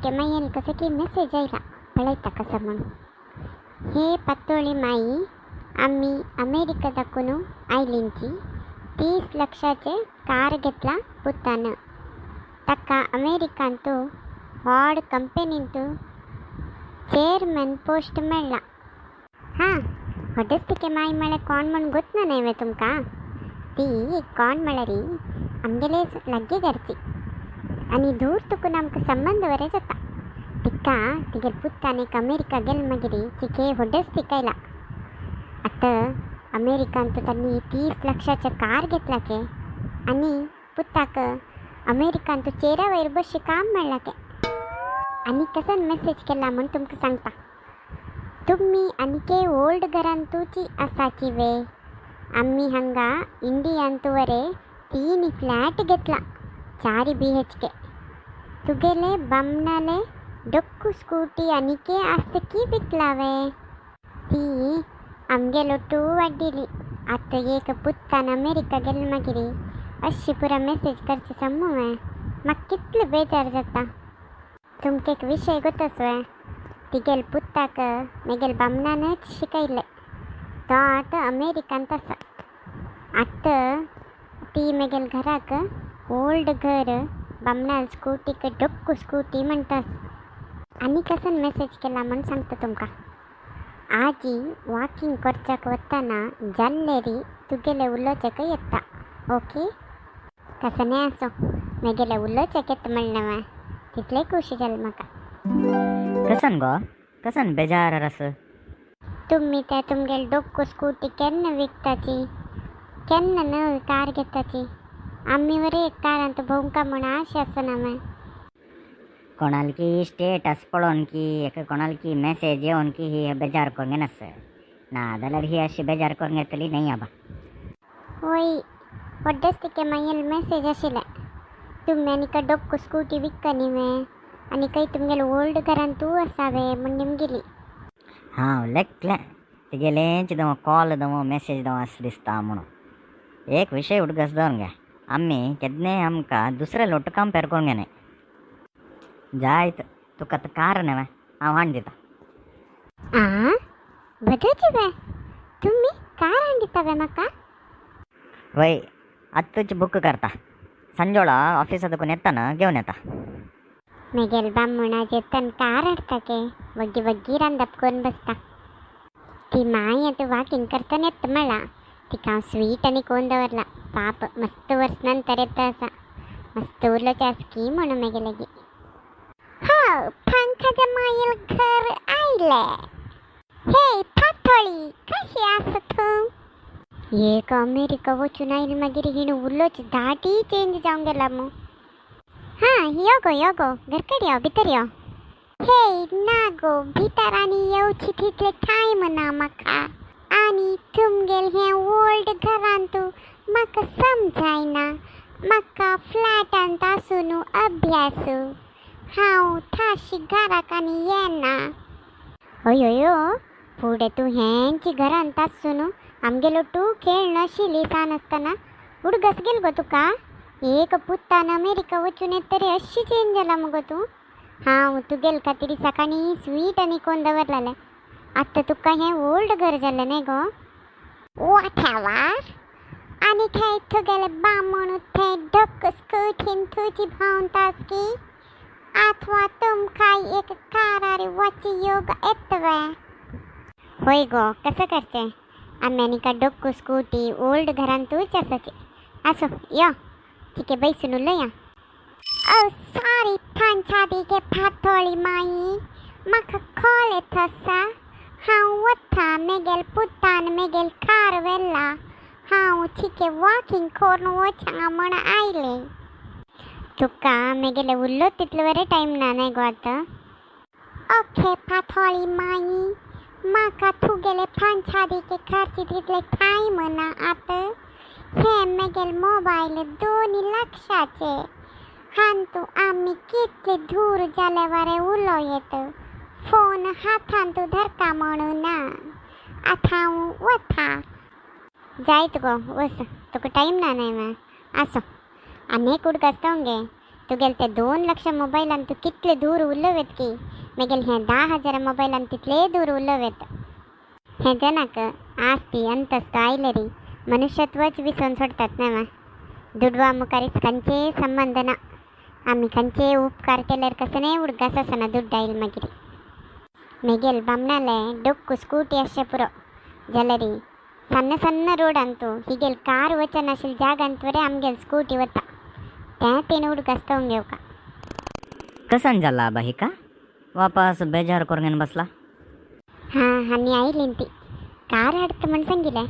होड्डस्तिके मायेन कसं की मेसेज आयला पळयता कसो म्हूण. हे पातोळी माई आमी अमेरिका दाखून आयलींची 30 लक्षाचे कार घेतला पुतान. ताका अमेरिकांतू व्हड कंपनींतू चेअरमॅन पोस्ट मेळ्ळा. हां, होड्डस्तिके माई म्हळ्यार कोण म्हूण गोत ना न्हय वे तुमकां? ती कोण म्हळ्यार आमगेले लागीं घरची आनी दूर तुकून आमकां संबंद बरे जाता. तिका तिगेर पुतान एक अमेरिका गेल मागीर तिके होड्डस्तीक आयला. आतां अमेरिकांत तांणी 30 लक्षाचे कार घेतला के आनी पुताक अमेरिकांत चेरा वयर बशी काम मेळ्ळा के. आनी कसन मेसेज केला म्हूण तुमकां सांगता. तुमी आनीके ओल्ड घरांतूची आसाची वे? आमी हांगा इंडियांतू वरे 3 फ्लॅट घेतला 4 BHK. तुगेले बामणाले डोक्कू स्कूटी आनीके आसा की विकला वे? ती आमगेलो टू वाड्डिली. आतां एक पुत्तान अमेरिका गेल मागीर अशी पुरा मेसेज करची सम्मू वे. म्हाका कितले बेजार जाता. तुमकां एक विशय गोत वे? तिगेल पुत्ताक मेगेल बामणानच शिकयलें. तो आतां अमेरिकांत आसा. आतां ती मेगेल घराक ओल्ड घर बामणाल स्कूटीक डोक्कू स्कूटी म्हणटा. आनी कसन मेसेज केला म्हूण सांगता तुमकां. आजी वॉकिंग करच्याक वतना जाल्लेरी तुगेले उलोवच्याक येता. ओके, कसनें आसो मेगेले उलोवच्याक येता म्हणलें वे, तितलें खुशी जालें म्हाका. कसन गो कसन बेजार आस? तुमी त्या तुमगेले डोक्कू स्कूटी केन्ना विकताची, केन्ना नवी कार घेताची? आमी वरी एक कारांत भोंवका म्हूण आशा आसना वे. कोणालकी स्टेटस पळोवन की एक कोणालकी मेसेज येवन की ही बेजार करूंक येनास, ना जाल्यार ही अशी बेजार करूंक येतली न्हय आबा. वय, होड्डस्तिके मागीर मेसेज आशिल्ले तुमी आनीक डोक्कू स्कूटी विकनी वे आनी खंय तुमगेले ओल्ड घरान तूं आसा वे म्हूण निमगिली. हांव लेखलें तिगेलेंच दवो कॉल दवो मेसेज दवो आस दिसता म्हणून. एक विशय उडगस दवर गे, आमी केन्नाय आमकां दुसरे लोट कंपेर करूंक न्हय. जायत तुका आतां कार न्हय हांव हाडून दिता. आ बदोची वे, तुमी कार हाडून दिता वे म्हाका? वय, आत्तूच बूक करता. सांजोळा ऑफिसा दुकून येताना घेवन येता. मेगेल बामणाचे येतान कार हाडटा के वग्गी वग्गी रांदप करून बसता. ती माय आतां वॉकिंग करतना येता म्हळा, तिका हांव स्वीट आनी कोण दवरला. पाप मस्त वर्स नंतर येता आसा, मस्त उलोवचें आसा की म्हणून मेगे लागीं. हो पंकजा मायल घर आयलें. हे पातोळी कशी आसा तूं? एक अमेरिका वचून आयली मागीर हिणें उलोवची दाटी चेंज जावन गेला मू. हां यो गो यो गो, घर कडेन यो, भितर यो. हे ना गो, भितर आनी येवची तितले टायम ना म्हाका. आनी तुमगेल हें ओल्ड घरांतू म्हाका समजायना. म्हाका फ्लॅटांत आसून अभ्यास. हांव थाशी घराक आनी येना. हय हय, फुडें तूं हेंची घरांत आसून आमगेलो तूं खेळ नाशिल्ली सान आसतना उडगस गेल गो तुका. एक पुत्तान अमेरिका वचून येत तरी अशी चेंज जाला मगो तूं. हांव तुगेल खातीर सकाळीं स्वीट आनी कोण दवरलेलें. आतां तुका हें ओल्ड घर जालें न्हय गो? वॉटेवर. आनी थंय तुगेले बामण थंय डोक्क स्कूटीन तुजी भोंवतास की अथवा तुमकां एक कारार वच योग येतवे? होय गो, कसं करचें? आमी आनीक डोक्कू स्कूटी ओल्ड घरांतूच आसाची. आसो यो, ठीक आहे बैसून उलोवया. ओ सॉरी पंचादी गे पातोळी माई, म्हाका कॉल येता आसा. हांव वता, मेगेल पुतान मेगेल कार व्हेला. हांव चिके वॉकिंग करून वचा म्हूण आयलें. तुका मेगेले उलोवंक तितलो बरें टायम ना न्हय गो आतां? ओके पातोळी माई, म्हाका तुगेले पंचादीके करची तितले टायम ना आतां. हे मेगेल मोबायल 2 लक्षाचे, हांतू आमी कितले दूर जाले वरे उलोवं येत. फोन हातांत धरता म्हणून ना. आतां हांव वता. जायत गो वच, तुका टायम ना न्हय मा. आसो, आनी एक उडगास गे, तुगेले ते 2 लक्ष मोबायलान तूं कितले दूर उलोव की मेगेले हे 10,000 मोबायलान तितले दूर उलोव. हे जनाक आस्ती अंतस्त आयले री मनुष्यत्वच विसरून सोडतात ना. दुडवा मुखारीच खंयचेय संबंध ना. आमी खंयचेय उपकार केल्यार कसं उडगास आसना दुड्ड आयल मागीर. मेगेल बामणाले डोक्कू स्कूटी आसचे पुरो जाल्यार सಣ್ಣ सಣ್ಣ ರೋಡ್ ಅಂತೂ हिगेल कार वचनाशिल्ले जागांत वरे आमगेल स्कूटी वता तें तेणें उडगास घेवका. कसन जाला आबा हिका वापस बेजार करून बसला. हां आनी आयली ती कार हाडटा म्हण सांगिल्लें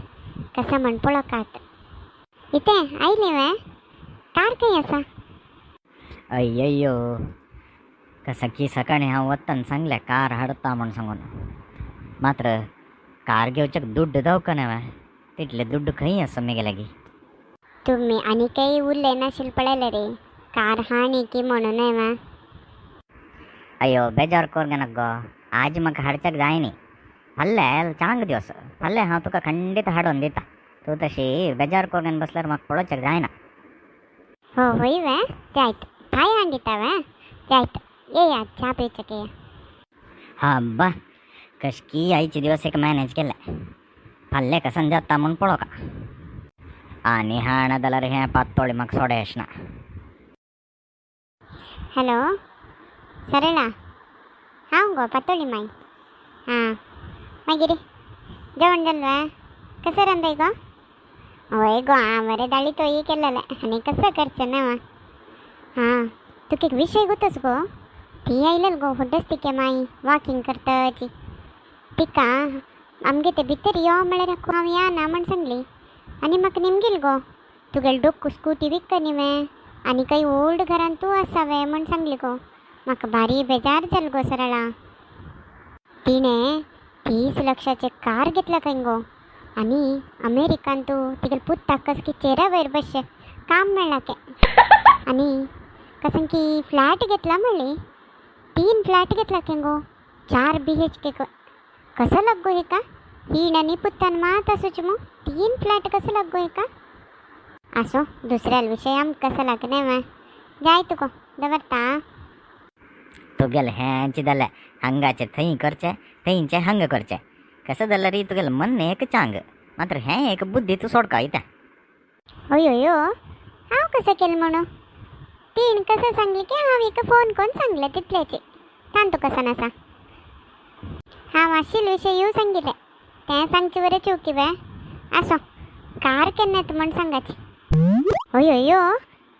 कसं म्हण पळोवका. इतें आयली वे कार खंय आसा? अय्यो कसं की सकाळी हांव वतान सांगलें कार हाडता म्हण सांगून, मात्र कार घेवच्याक दुड्ड दावका ना, तितले दुड्ड खंय आसा मेगे लागीं? तुम्ही आनी काही उरले नाशिल्लें पळयलें रे कार हाणी की म्हणून न्हय वा. अय्यो बेजार कोर नाका गो, आज म्हाका हाडच्याक जाय न्ही, फाल्यां चांग दिवस फाल्यां हांव तुका खंडीत हाडून दिता. तूं तशी बेजार करून बसल्यार म्हाका पळोवच्याक जायना. हो होय वे जायत काय हाण दिता वे जायत येया च्या पिवच्याक येया. हा बा कशकी आयचे दिवस एक मॅनेज केले, फाल्यां कसन जाता म्हूण पळोवका. आनी हाणा जाल्यार हें पातोळी म्हाका सोडेश ना. हॅलो सरळा, हांव गो पातोळी माई. हां मागीर जेवण जालें वे? कसं रांदाय गो? हय गो हांव मरे दाळी तोय केलेलें आनी कसं करचें ना. हां तुका एक विशय गोतच गो, ती आयलेल गो हुड्डस माई वॉकिंग करताची तिका आमगे ते भितर यो म्हळ्यार हांव या ना म्हण सांगली आनी म्हाका निमगील गो तुगेले डोक्कू स्कूटी विकनी वे आनी काही ओल्ड घरान तूं आसा वे म्हण सांगली गो. म्हाका भारी बेजार जाल गो सरळा. तिणें 30 लक्षाचे कार घेतला खंय गो आनी अमेरिकान तूं तिगेले पुताक कसकी चेरा वयर बसचें काम मेळ्ळा के आनी कसं की फ्लॅट घेतला म्हणली, 3 फ्लॅट घेतला खंय गो, 4 BHK. कसं लाग गो हेका? हीण आनी पुतान मात आसूच मग 3 फ्लॅट कसं लाग गो हेका? असो दुसऱ्या विशय आमकां कसं लागना वा. जाय तुका दवरता. तुगेले हेंच जालें हांगाचे थंय करचें थंयचें हांगा करचें, कसं जाल्यार तुगेलें मन एक चांग, मात्र हें एक बुद्धी तूं सोडका इतें. हय हय हांव कसं केलें म्हणून तीण कसं सांगली की हांव एका फोन करून सांगलें तितल्याची तांतू कसं नासा. हांव आशिल्ले विशय येव सांगिल्लें तें सांगचे बरें चुकी वे. असो कार केन्ना येता म्हण सांगाची. हय हय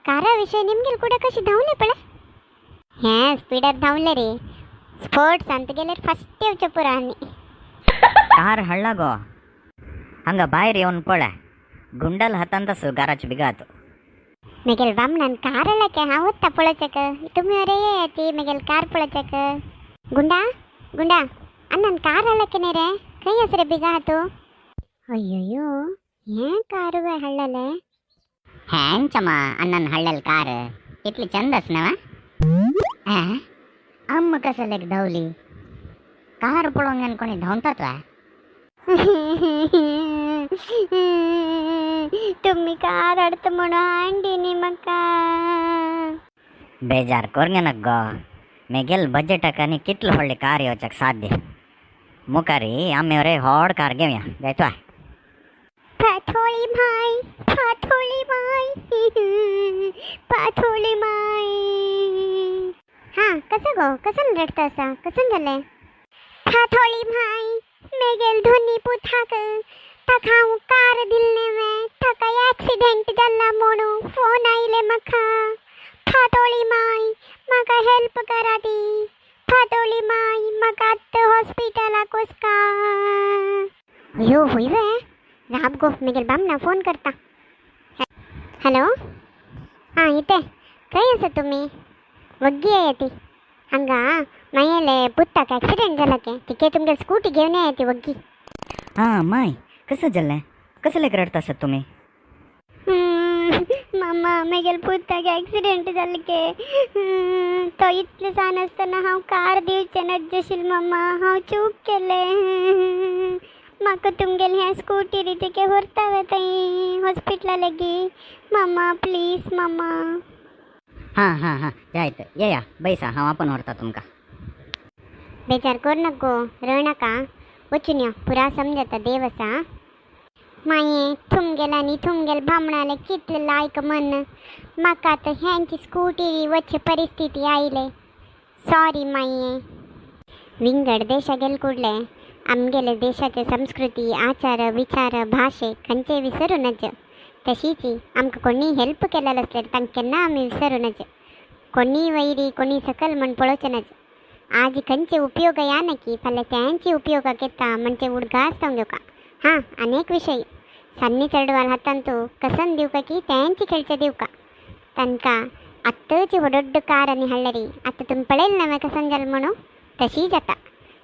कारा विशय निमगेल कुडे कशी धांवले पळय, हें स्पिडार धांवले रे स्पोर्ट्सांत गेल्यार फस्ट येवचें पुरो. आनी कार हाडला गो हांगा भायर येवन पळय, गुंडाल हातांत आस घराचे बिगात. मेगेल बामणान कार हाडला हांव वता पळोवच्याक, तुमी अरे येयाती मेगेल कार पळोवच्याक. गुंडा गुंडा अण्णान कार हाडला न्ही रे, खंय आसा रे बिगा तूं? अय्यो हें कार वे हाडलेलें? ಹ್ಯಾಂಚಮ್ಮ ಅಣ್ಣನ ಹಳ್ಳಲ್ ಕಾರ इतली चंद ना. अम्म कसं लेक धावली कार पळोवन कोणी धांवतात वा? तुम्ही कार हाडता म्हणून हांडी न्ही म्हाका. बेजार कोरगे नाका गो, मेगेल बजेटाक आनी कितलो व्हडली कार येवच्याक साध्य. मुखारी आमी अरे व्हड कार घेवया जायतो. पाथोळी माय पाथोळी माय पाथोळी माय. हां कसं गो कसं रडता असा कसं जालें? पाथोळी माय मेगेल धोनी पुताक ताका हांव कार दिल्लें वे ताका एक्सिडेंट जाला म्हणून फोन आयले म्हाका. पातोळी माय म्हाका हेल्प करा ती. पातोळी माय म्हाका आत्तां हॉस्पिटलाक वचका. अयो होय वे राब गो मेगेल बामणा फोन करता. हॅलो हां इते खंय आसा तुमी? वग्गी येया ती हांगा मागेले पुताक एक्सिडेंट जाला के तिके तुमगे स्कूटी घेवन येया ती वग्गी. हां माय कसं जालें कसं लेक रडता आसात तुमी? मामा मेगेल पुताक एक्सिडेंट जाले के, तो इतले सान आसतना हांव कार दिवचें नात मामा, हांव चूक केलें. म्हाका तुमगेले ह्या स्कुटरी तिके व्हरता वे थंय हॉस्पिटला लागीं मामा, प्लीज मामा. हां हां हां, जायत येया, बैसा, हांव आपोवन व्हरता तुमकां. बेजार कर नको, रडनाका, वचून यो, पुरा समजता, देव आसा. माये, तुमगेल आनी तुमगेल बामणाले कितले लायक मन. म्हाका आतां ह्यांची स्कुटीरी वचचे परिस्थिती आयले. सॉरी माये. विंगड देशा गेल कुडले आमगेले देशाचे संस्कृती, आचार विचार, भाशे खंयचे विसरू नज. तशीच आमकां कोणी हेल्प केलेलं आसल्यार तांकां केन्ना आमी विसरू नज. कोणी वैरी, कोणी सकल म्हण पळोवचें नज. आज खंयचे उपयोग या नकी, फाल्यां त्यांची उपयोगाक येता म्हणजे उडगास जावंक घेवका. हां, अनेक विशय, सन्नी चेडवाल हातांतू कसन दिवका की त्यांची खेळचे दिवका. तांकां आत्ताची व्हड कार आनी हाडलेरी. आतां तुमी पळयलें ना कसन जालें म्हणून, तशी जाता.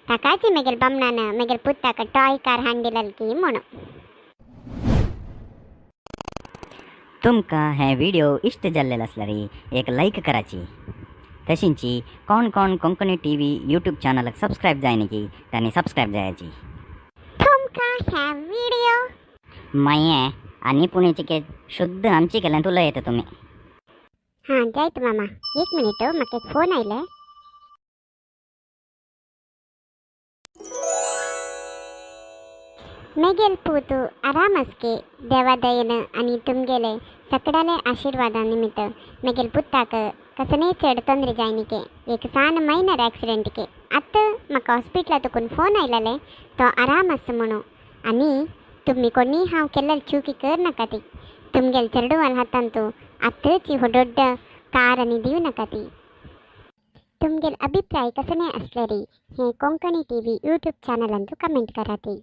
ताकाची मेगेल बामणान मेगेल पुताक टॉय कार हाडून दिलेली की म्हणून. तुमकां हे व्हिडिओ इश्ट जाल्लेले आसल्यार एक लायक कराची. तशींची कोण कोण कोंकणी टीव्ही यूट्यूब चॅनलाक सबस्क्रायब जायना की तांणी सबस्क्रायब जायाची. तुमकां ह्या व्हिडिओ माये आनी पुणेची के शुद्ध आमची केल्यान उलयता तुमी. हां, जायत मामा, एक मिनिट, म्हाका एक फोन आयले. मेगेल पूत आराम आसके. देवा दयेन आनी तुमगेले सकडाले आशिर्वादा निमित्त मेगेल पुताक कसनेय चड तोंदरे जायनिके. एक सान मायनर एक्सिडेंट के. आतां म्हाका हॉस्पिटला तुकून फोन आयलेले, तो आराम आसा म्हणून. आनी तुमी कोणी हांव केल्लेली चुकी कर नाका ती. तुमगेल चेडवाल हातांतू आतांची व्हड कार आनी दिवं नाका ती. तुमगेल अभिप्राय कसने आसलेरी हे कोंकणी टीव्ही यूट्यूब चॅनलांतू कमेंट कराती.